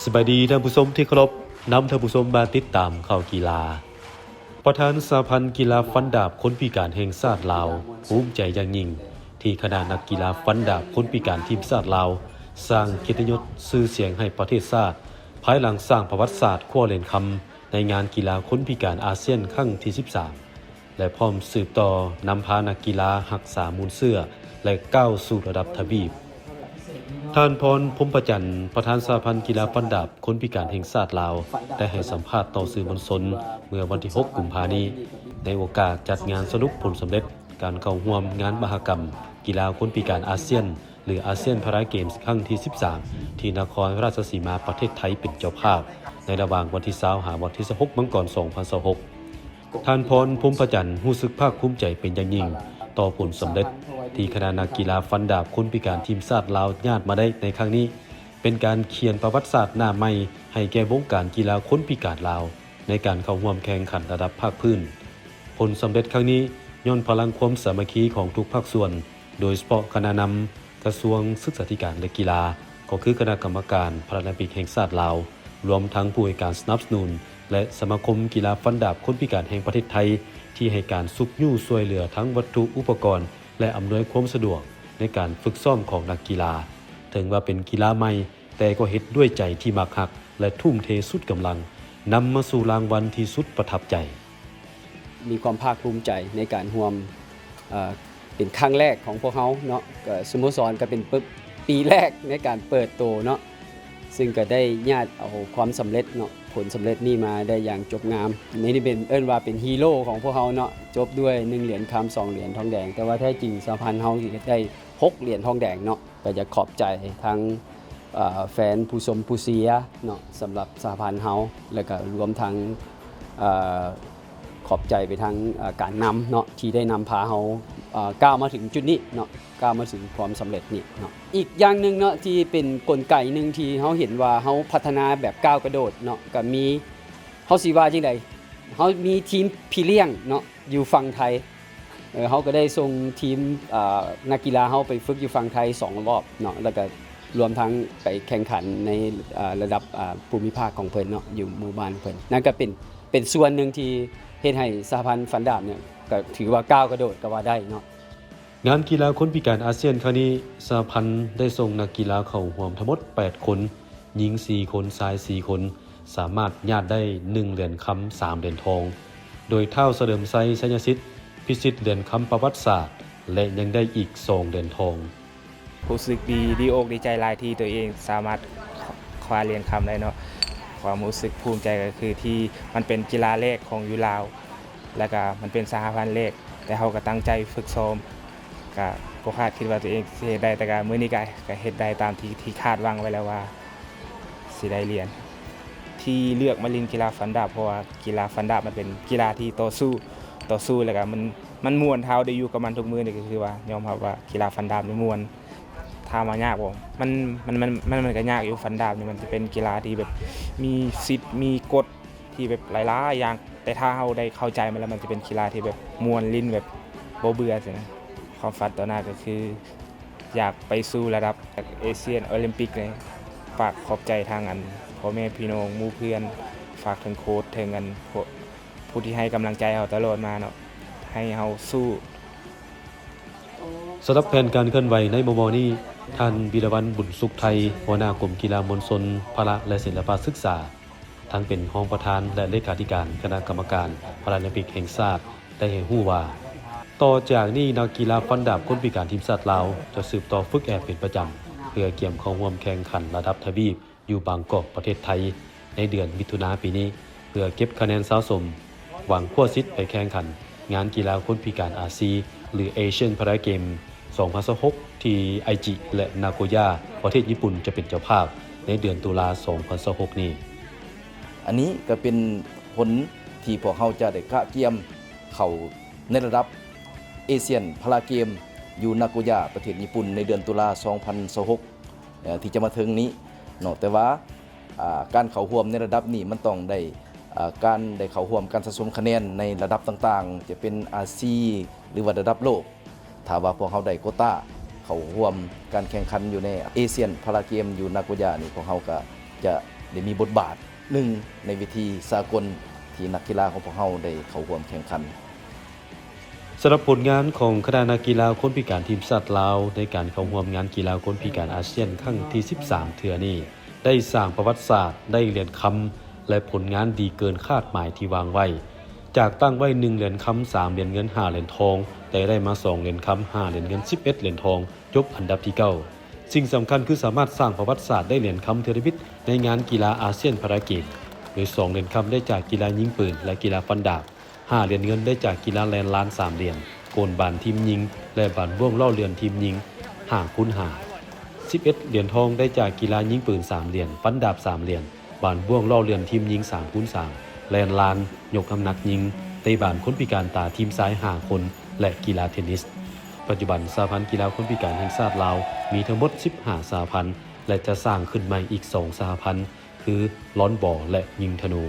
ສະບາຍດີທ່ານຜູ້ຊົມທີ່ເຄົາລົບ, ນຳທ່ານຜູ້ຊົມມາຕິດຕາມຂ່າວກິລາ. ປະທານສະຫະພັນກິລາຟັນດາບຄົນພິການແຫ່ງຊາດລາວ ພູມໃຈຢ່າງຍິ່ງທີ່ຄະນະນັກກິລາຟັນດາບຄົນພິການທີມຊາດລາວ ສ້າງກຽດຕິຍົດຊື່ສຽງໃຫ້ປະເທດຊາດ ພາຍຫຼັງສ້າງປະຫວັດສາດຄວ້າຫຼຽນຄຳໃນງານກິລາຄົນພິການອາຊຽນຄັ້ງທີສິບສາມ ແລະ ພ້ອມສືບຕໍ່ນຳພານັກກິລາຮັກສາມູນເຊື້ອ ແລະ ກ້າວສູ່ລະດັບທະວີບ. ທ່ານ ພອນ ພົມພະຈັນ ປະທານສະຫະພັນກິລາຟັນດາບຄົນພິການແຫ່ງຊາດລາວ ໄດ້ໃຫ້ສຳພາດຕໍ່ສື່ມວນຊົນເມື່ອວັນທີຫົກ ກຸມພານີ້ ໃນໂອກາດຈັດງານສະຫຼຸບຜົນສຳເລັດການເຂົ້າຮ່ວມງານມະຫະກຳກິລາຄົນພິການອາຊຽນ ຫຼື ອາຊຽນພາຣາເກມຄັ້ງທີສິບສາມ ທີ່ນະຄອນລາຊະສີມາ ປະເທດໄທເປັນເຈົ້າພາບ ໃນລະຫວ່າງວັນທີຊາວ ຫາວັນທີຊາວຫົກ ມັງກອນ ສອງພັນຊາວຫົກ. ທ່ານ ພອນ ພົມພະຈັນ ຮູ້ສຶກພາກພູມໃຈເປັນຢ່າງຍິ່ງຕໍ່ຜົນສຳເລັດທີ່ຄະນະນັກກິລາຟັນດາບຄົນພິການທີມຊາດລາວຍາດມາໄດ້ໃນຄັ້ງນີ້ ເປັນການຂຽນປະຫວັດສາດໜ້າໃໝ່ໃຫ້ແກ່ວົງການກິລາຄົນພິການລາວ ໃນການເຂົ້າຮ່ວມແຂ່ງຂັນລະດັບພາກພື້ນ. ຜົນສຳເລັດຄັ້ງນີ້ຍ້ອນພະລັງຄວາມສາມັກຄີຂອງທຸກພາກສ່ວນ, ໂດຍສະເພາະຄະນະນຳກະຊວງສຶກສາທິການ ແລະ ກິລາ, ກໍຄືຄະນະກຳມະການພາຣາລິມປິກແຫ່ງຊາດລາວ, ລວມທັງຜູ້ໃຫ້ການສະໜັບສະໜູນ ແລະ ສະມາຄົມກິລາຟັນດາບຄົນພິການແຫ່ງປະເທດໄທ ທີ່ໃຫ້ການຊຸກຍູ້ຊ່ວຍເຫຼືອທັງວັດຖຸອຸປະກອນ ແລະ ອຳນວຍຄວາມສະດວກໃນການຝຶກຊ້ອມຂອງນັກກິລາ. ເຖິງວ່າເປັນກິລາໃໝ່, ແຕ່ກໍເຮັດດ້ວຍໃຈທີ່ມັກຮັກ ແລະ ທຸ່ມເທສຸດກຳລັງ, ນຳມາສູ່ລາງວັນທີ່ສຸດປະທັບໃຈ. ມີຄວາມພາກພູມໃຈໃນການຮ່ວມ ເປັນຄັ້ງແລກຂອງພວກເຮົາເນາະ, ກໍສະໂມສອນກໍເປັນປ- ປີແລກໃນການເປີດໂຕເນາະ, ຊຶ່ງກໍໄດ້ຍາດເອົາຄວາມສຳເລັດເນາະ, ຜົນສຳເລັດນີ້ມາໄດ້ຢ່າງຈົບງາມ. ໃນນີ້ເປັນ ເອີ້ນວ່າເປັນຮີໂຣຂອງພວກເຮົາເນາະ, ຈົບດ້ວຍໜຶ່ງຫຼຽນຄຳ ສອງຫຼຽນທອງແດງ, ແຕ່ວ່າແທ້ຈິງສະຫະພັນເຮົາກໍໄດ້ຫົກຫຼຽນທອງແດງເນາະ. ກໍຢາກຂອບໃຈທັງ ເອ່ອ ແຟນຜູ້ຊົມຜູ້ເຊຍເນາະ ສຳລັບສະຫະພັນເຮົາ ແລ້ວກໍລວມທັງ ເອ່ອ ຂອບໃຈໄປທາງ ເອ່ອ ການນຳເນາະ ທີ່ໄດ້ນຳພາເຮົາ ເອ່ອ ກ້າວມາເຖິງຈຸດນີ້ເນາະ, ກ້າວມາເຖິງຄວາມສຳເລັດນີ້ເນາະ. ອີກຢ່າງໜຶ່ງເນາະ ທີ່ເປັນກົນໄກໜຶ່ງທີ່ເຮົາເຫັນວ່າເຮົາພັດທະນາແບບກ້າວກະໂດດເນາະ, ກໍມີ ເຮົາຊິວ່າຈັ່ງໃດ ເຮົາມີທີມພີ່ລ້ຽງເນາະ ຢູ່ຝັ່ງໄທ, ເຮົາກໍໄດ້ສົ່ງທີມ ເອ່ອ ນັກກິລາເຮົາໄປຝຶກຢູ່ຝັ່ງໄທສອງລອບເນາະ, ແລ້ວກໍລວມທັງໄປແຂ່ງຂັນໃນ ເອ່ອ ລະດັບ ເອ່ອ ພູມິພາກຂອງເພິ່ນເນາະ ຢູ່ໝູ່ບ້ານເພິ່ນ. ນັ້ນກໍເປັນ ເປັນສ່ວນໜຶ່ງທີ່ເຮັດໃຫ້ສະຫະພັນຟັນດາບເນຍ ກໍຖືວ່າກ້າວກະໂດດກໍວ່າໄດ້ເນາະ. ງານກິລາຄົນພິການອາຊຽນຄັ້ງນີ້ ສະຫະພັນໄດ້ສົ່ງນັກກິລາເຂົ້າຮ່ວມທັງໝົດແປດຄົນ, ຍິງສີ່ຄົນ, ຊາຍສີ່ຄົນ, ສາມາດຍາດໄດ້ໜຶ່ງຫຼຽນຄຳ, ສາມຫຼຽນທອງ, ໂດຍທ້າວສະເຫຼີມໄຊ ໄຊຍະສິດ ພິຊິດຫຼຽນຄຳປະຫວັດສາດ ແລະ ຍັງໄດ້ອີກສອງຫຼຽນທອງ. ຮູ້ສຶກດີ ດີອົກດີໃຈຫຼາຍທີ່ຕົວເອງສາມາດຄວ້າຫຼຽນຄຳໄດ້ເນາະ. ຄວາມຮູ້ສຶກພູມໃຈກໍຄືທີ່ມັນເປັນກິລາແລກຂອງຢູ່ລາວ ແລ້ວກະມັນເປັນສະຫະພັນແລກ, ແຕ່ເຮົາກໍຕັ້ງໃຈຝຶກຊ້ອມ, ກະບໍ່ຄາດຄິດວ່າຕົວເອງຊິເຮັດໄດ້, ແຕ່ກະມື້ນີ້ກະ ກະເຮັດໄດ້ຕາມທີ່ ທີ່ຄາດຫວັງໄວ້ແລ້ວວ່າ ຊິໄດ້ຫຼຽນ. ທີ່ເລືອກມາຫຼິ້ນກິລາຟັນດາບ ເພາະວ່າກິລາຟັນດາບມັນເປັນກິລາທີ່ຕໍ່ສູ້, ຕໍ່ສູ້ແລ້ວກະມັນ ມັນມ່ວນ, ຖ້າເຮົາໄດ້ຢູ່ກັບມັນທຸກມື້ນີ້ກໍຄືວ່າຍອມຮັບວ່າກິລາຟັນດາບນີ້ມ່ວນ. ຖາມວ່າຍາກບໍ່? ມັນ ມັນ ມັນ ມັນ ມັນກໍຍາກຢູ່, ຟັນດາບນີ້ມັນຈະເປັນກິລາທີ່ແບບມີສິດ ມີກົດ ທີ່ແບບຫຼາຍໆຢ່າງ, ແຕ່ຖ້າເຮົາໄດ້ເຂົ້າໃຈມັນແລ້ວ ມັນຈະເປັນກິລາທີ່ແບບມ່ວນຫຼິ້ນ ແບບບໍ່ເບື່ອຊີ້ນະ. ຄວາມຝັນຕໍ່ໜ້າກໍຄືຢາກໄປສູ່ລະດັບເອຊຽນໂອລິມປິກນີ້. ຝາກຂອບໃຈທາງອັນພໍ່ແມ່ພີ່ນ້ອງໝູ່ເພື່ອນ, ຝາກເຖິງໂຄດ ເຖິງອັນພວກຜູ້ທີ່ໃຫ້ກຳລັງໃຈເຮົາຕະຫຼອດມາເນາະ, ໃຫ້ເຮົາສູ້. ສຳລັບແຜນການເຄື່ອນໄຫວໃນມໍ່ໆນີ້, ທ່ານ ວິລະວັນ ບຸນສຸກໄທ ຫົວໜ້າກົມກິລາມວນຊົນ, ພະລະ ແລະ ສິລະປະສຶກສາ, ທັງເປັນຮອງປະທານ ແລະ ເລຂາທິການຄະນະກຳມະການພາຣາລິມປິກແຫ່ງຊາດ ໄດ້ໃຫ້ຮູ້ວ່າ, ຕໍ່ຈາກນີ້ນັກກິລາຟັນດາບຄົນພິການທີມຊາດລາວ ຈະສືບຕໍ່ຝຶກແອບເປັນປະຈຳ ເພື່ອກຽມເຂົ້າຮ່ວມແຂ່ງຂັນລະດັບທະວີບຢູ່ບາງກອກ ປະເທດໄທ ໃນເດືອນມິຖຸນາປີນີ້ ເພື່ອເກັບຄະແນນສະສົມ ຫວັງຄວ້າສິດໄປແຂ່ງຂັນງານກິລາຄົນພິການອາຊີ ຫຼື ເອຊຽນພາຣາເກມ ສອງພັນຊາວຫົກ ທີ່ໄອຈິ ແລະ ນາໂກຍ່າ ປະເທດຍີ່ປຸ່ນ ຈະເປັນເຈົ້າພາບໃນເດືອນຕຸລາ ສອງພັນຊາວຫົກນີ້. ອັນນີ້ກໍເປັນຜົນທີ່ພວກເຮົາຈະໄດ້ກະກຽມເຂົ້າໃນລະດັບເອຊຽນພາຣາເກມ ຢູ່ນາໂກຍ່າ ປະເທດຍີ່ປຸ່ນ ໃນເດືອນຕຸລາ ສອງພັນຊາວຫົກ ເອີ ທີ່ຈະມາເຖິງນີ້ເນາະ, ແຕ່ວ່າ ອ່າ ການເຂົ້າຮ່ວມໃນລະດັບນີ້ ມັນຕ້ອງໄດ້ ອ່າ ການໄດ້ເຂົ້າຮ່ວມການສະສົມຄະແນນໃນລະດັບຕ່າງໆ ຈະເປັນອາຊີ ຫຼືວ່າລະດັບໂລກ. ຖ້າວ່າພວກເຮົາໄດ້ໂກຕ້າເຂົ້າຮ່ວມການແຂ່ງຂັນຢູ່ໃນເອຊຽນພາຣາເກມຢູ່ນາໂກຍ່ານີ້ ພວກເຮົາກໍຈະ ໄດ້ມີບົດບາດໜຶ່ງໃນເວທີສາກົນທີ່ນັກກິລາຂອງພວກເຮົາໄດ້ເຂົ້າຮ່ວມແຂ່ງຂັນ. ສຳລັບຜົນງານຂອງຄະນະນັກກິລາຄົນພິການທີມຊາດລາວ ໃນການເຂົ້າຮ່ວມງານກິລາຄົນພິການອາຊຽນຄັ້ງທີສິບສາມເທື່ອນີ້ ໄດ້ສ້າງປະຫວັດສາດ ໄດ້ຫຼຽນຄຳ ແລະ ຜົນງານດີເກີນຄາດໝາຍທີ່ວາງໄວ້. ຈາກຕັ້ງໄວ້ໜຶ່ງຫຼຽນຄຳ ສາມຫຼຽນເງິນ ຫ້າຫຼຽນທອງ, ແຕ່ໄດ້ມາສອງຫຼຽນຄຳ ຫ້າຫຼຽນເງິນ ສິບເອັດຫຼຽນທອງ, ຈົບອັນດັບທີເກົ້າ. ສິ່ງສຳຄັນຄືສາມາດສ້າງປະຫວັດສາດໄດ້ຫຼຽນຄຳເທື່ອທຳອິດໃນງານກິລາອາຊຽນພາຣາເກມ, ໂດຍສອງຫຼຽນຄຳໄດ້ຈາກກິລາຍິງປືນ ແລະ ກິລາຟັນດາບ, ຫ້າຫຼຽນເງິນໄດ້ຈາກກິລາແລ່ນລານສາມຫຼຽນ, ໂກນບານທີມຍິງ ແລະ ບານບ່ວງລໍ້ເລື່ອນທີມຍິງ ຫ້າຄູນຫ້າ, ສິບເອັດຫຼຽນທອງໄດ້ຈາກກິລາຍິງປືນສາມຫຼຽນ, ຟັນດາບສາມຫຼຽນ, ບານບ່ວງລໍ້ເລື່ອນທີມຍິງສາມຄູນສາມ, ແລ່ນລານ, ຍົກນ້ຳໜັກຍິງ, ເຕະບານຄົນພິການຕາທີມຊາຍຫ້າຄົນ ແລະ ກິລາເທນນິສ. ປັດຈຸບັນ ສະຫະພັນກິລາຄົນພິການແຫ່ງຊາດລາວມີທັງໝົດສິບຫ້າສະຫະພັນ ແລະ ຈະສ້າງຂຶ້ນໃໝ່ອີກສອງສະຫະພັນ ຄືລອນບອລ ແລະ ຍິງທະນູ.